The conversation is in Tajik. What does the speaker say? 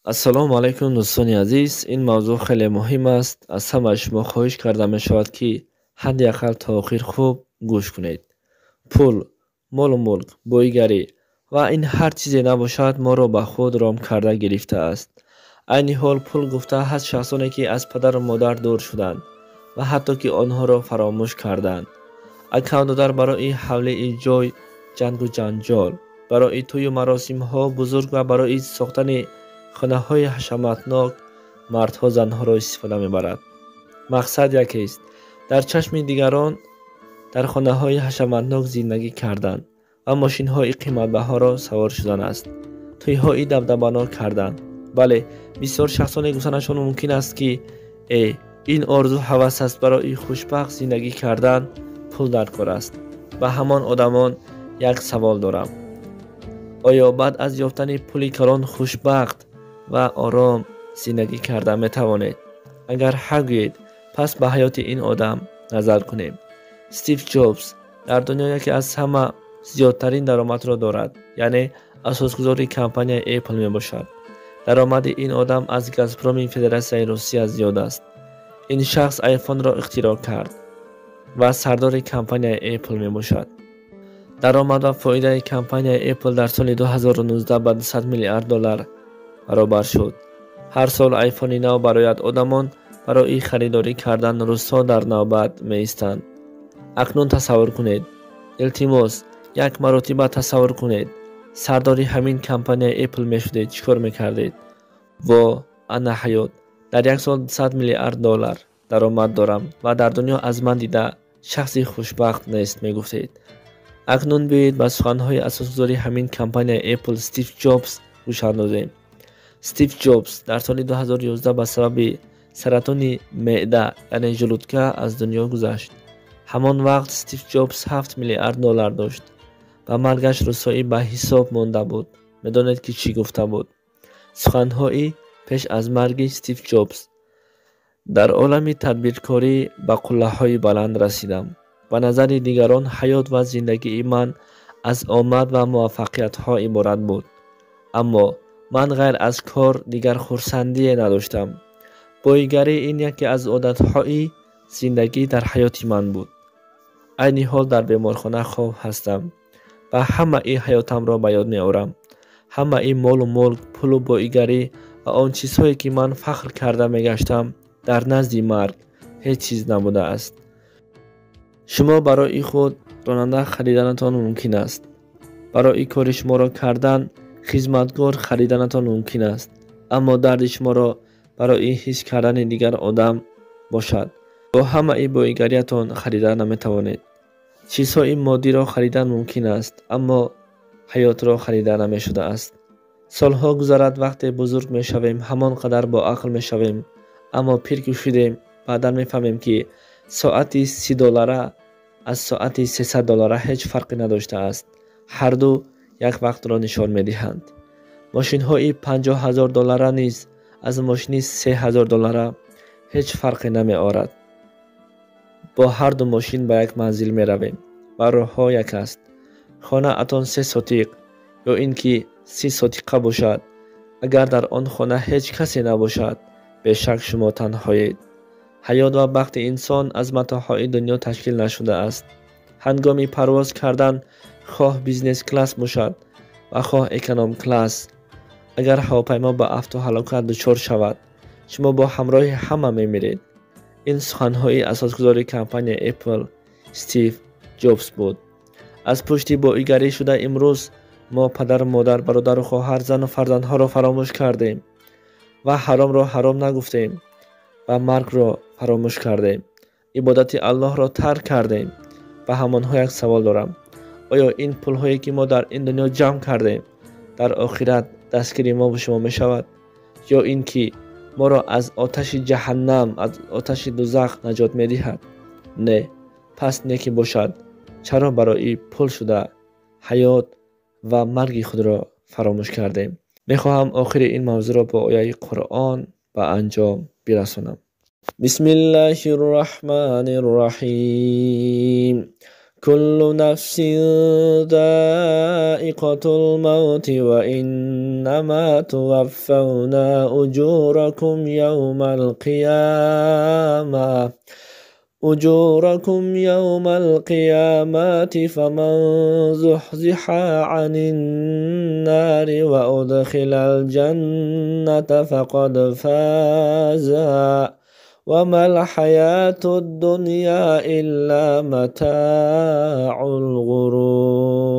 Ассалому алайкум, дӯстони азиз. Ин мавзӯъ хеле муҳим аст. Аз ҳамаи шумо хоҳиш карда мешавад, ки ҳадди ақал то охир хуб гӯш кунед. Пул, молу мулк, боигарӣ ва ин ҳар чизе набошад, моро ба худ ром карда гирифтааст. Айни ҳол пул гуфта ҳаст шахсоне, ки аз падару модар дур шуданд ва ҳатто ки онҳоро фаромӯш карданд. Акавдодар барои ҳавлии ҷой ҷангу ҷанҷол, барои тӯю маросимҳо бузург ва барои сохтани хонаҳои ҳашаматнок мардҳо занҳоро истифода мебарад. Мақсад якест: дар чашми дигарон дар хонаҳои ҳашаматнок зиндагӣ кардан ва мошинҳои қиматбаҳоро савор шудан аст, тӯйҳои дабдабанок кардан. Бале, бисёр шахсоне гуфтанашон мумкин аст, ки ин орзу ҳавас аст, барои хушбахт зиндагӣ кардан пул дар кор аст. Ба ҳамон одамон як савол дорам: оё баъд аз ёфтани пули калон хушбахт ва ором зиндагӣ карда метавонед? Агар ҳа гӯед, пас ба ҳаёти ин одам назар кунем. Стив Ҷобс дар дунё яке аз ҳама зиёдтарин даромадро дорад, яъне асосгузори компанияи Apple мебошад. Даромади ин одам аз Газпроми Федератсияи Русия зиёд аст. Ин шахс айфонро ихтироъ кард ва сардори компанияи Apple мебошад. Даромад ва фоидаи компанияи Apple дар соли 2019 ба 200 миллиард доллар баробар шуд. Ҳар сол айфони нав барояд, одамон барои харидорӣ кардан рӯзҳо дар навбат меистанд. Акнун тасаввур кунед, илтимос, як маротиба тасаввур кунед, сардори ҳамин компанияи Apple мешудед, чӣ кор мекардед? Во, ана ҳаёт! Дар як сол 200 миллиард доллар даромад дорам ва дар дунё аз ман дида шахси хушбахт нест, мегуфтед. Акнун биёед ба суханҳои асосгузори ҳамин компанияи Apple Стив Ҷобс гӯш андозем. Стив Ҷобс дар соли 2011 ба сабаби саратони меъда, яъне желудка, аз дунё гузашт. Ҳамон вақт Стив Ҷобс 7 миллиард доллар дошт. Ба маргаш рӯзҳои ба ҳисоб монда буд. Медонед, ки чӣ гуфта буд? Суханҳои пеш аз марги Стив Ҷобс: дар олами тадбиркорӣ ба қуллаҳои баланд расидам. Ба назари дигарон ҳаёт ва зиндагии ман аз омад ва муваффақиятҳо иборат буд, аммо ман ғайр аз кор дигар хурсандие надоштам. Боигарӣ ин яке аз одатҳои зиндагӣ дар ҳаёти ман буд. Айни ҳол дар беморхона хоб ҳастам ва ҳамаи ҳаётамро ба ёд меорам. Ҳамаи молу мулк, пулу боигарӣ ва он чизҳое, ки ман фахр карда мегаштам, дар назди марг ҳеҷ чиз набудааст. Шумо барои худ ронанда хариданатон мумкин аст, барои кори шуморо кардан хизматгор хариданатон мумкин аст, аммо дарди шуморо барои ҳис кардани дигар одам бошад, бо ҳамаи боигариятон харида наметавонед. Чизҳои моддиро харидан мумкин аст, аммо ҳаётро харида намешудааст. Солҳо гузарад, вақте бузург мешавем, ҳамон қадар боақл мешавем, аммо пир ки шудем, баъдан мефаҳмем, ки соати 30 доллара аз соати 300 доллара ҳеҷ фарқе надоштааст. Ҳарду як вақтро нишон медиҳанд. Мошинҳои 50 000 доллара низ аз мошини 3000 доллара ҳеҷ фарқе намеорад. Бо ҳарду мошин ба як манзил меравем ва роҳҳо як аст. Хонаатон се сотиқ ё ин ки 30 сотиқа бошад, агар дар он хона ҳеҷ касе набошад, бешак шумо танҳоед. Ҳаёт ва бахти инсон аз матоъҳои дунё ташкил нашудааст. Ҳангоми парвоз кардан, хоҳ бизнес-класс бошад ва хоҳ эконом-класс, агар ҳавопаймо ба афту ҳалокат дучор шавад, шумо бо ҳамроҳи ҳама мемиред. Ин суханҳои асосгузори компанияи Apple Стив Ҷобс буд. Аз пушти боигарӣ шуда имрӯз мо падару модар, бародару хоҳар, зану фарзандҳоро фаромӯш кардем ва ҳаромро ҳаром нагуфтем ва маргро фаромӯш кардем, ибодати Аллоҳро тарк кардем. Ба ҳамонҳо як савол дорам: оё ин пулҳое, ки мо дар ин дунё ҷамъ кардем, дар охират дастгири мо шумо мешавад ё ин ки моро аз оташи ҷаҳаннам, аз оташи дузах наҷот медиҳад? Не. Пас неки бошад, чаро барои пул шуда ҳаёт ва марги худро фаромӯш кардем? Мехоҳам охири ин мавзӯъро бо ояи Қуръон ба анҷом бирасонам. Бисмиллаҳи рраҳмани рраҳим. كل نفس ذائقة الموت وإنما توفون أجوركم يوم القيامة فمن زحزح عن النار وأدخل الجنة فقد فاز وما الحياة الدنيا إلا متاع الغرور.